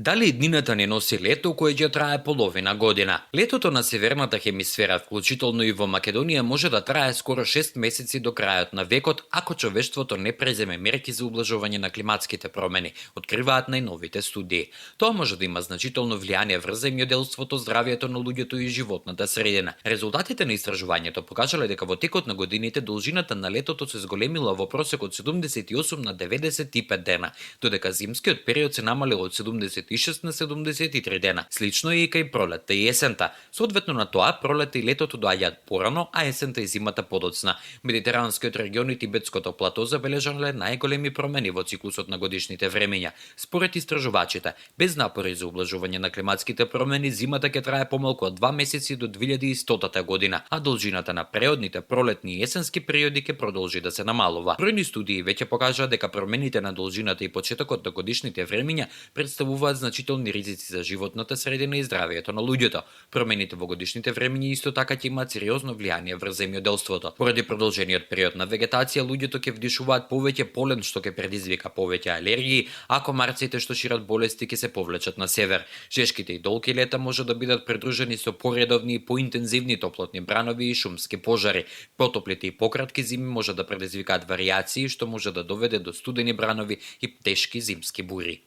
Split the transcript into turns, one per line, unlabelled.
Дали иднината не носи лето кое ќе трае половина година? Летото на северната хемисфера, вклучително и во Македонија, може да трае скоро 6 месеци до крајот на векот, ако човештвото не преземе мерки за ублажување на климатските промени, откриваат најновите студии. Тоа може да има значително влијание врз земјоделството, здравјето на луѓето и животната средина. Резултатите на истражувањето покажале дека во текот на годините должината на летото се зголемила во просек од 78 на 95 дена, додека зимскиот период се намалил од 76 на 73 дена. Слично е и кај пролетта и есента. Соодветно на тоа, пролетта и летото доаѓаат порано, а есента и зимата подоцна. Медитеранскиот регион и Тибетското плато забележале најголеми промени во циклусот на годишните времења. Според истражувачите, без напори за ублажување на климатските промени, зимата ќе трае помалку од 2 месеци до 2100 година, а должината на преодните пролетни и есенски периоди ќе продолжи да се намалува. Бројни студии веќе покажаа дека промените на должината и почетокот на годишните времења представуваат значителни ризици за животната средина и здравјето на луѓето. Промените во годишните времења исто така ќе имаат сериозно влијание врз земјоделството. Поради продолжениот период на вегетација, луѓето ќе вдишуваат повеќе полен што ќе предизвика повеќе алергии, а комарците што шират болести ќе се повлечат на север. Жешките и долги лета може да бидат придружени со поредовни и поинтензивни топлотни бранови и шумски пожари. Потоплите и пократки зими може да предизвикаат варијации што може да доведе до студени бранови и тешки зимски бури.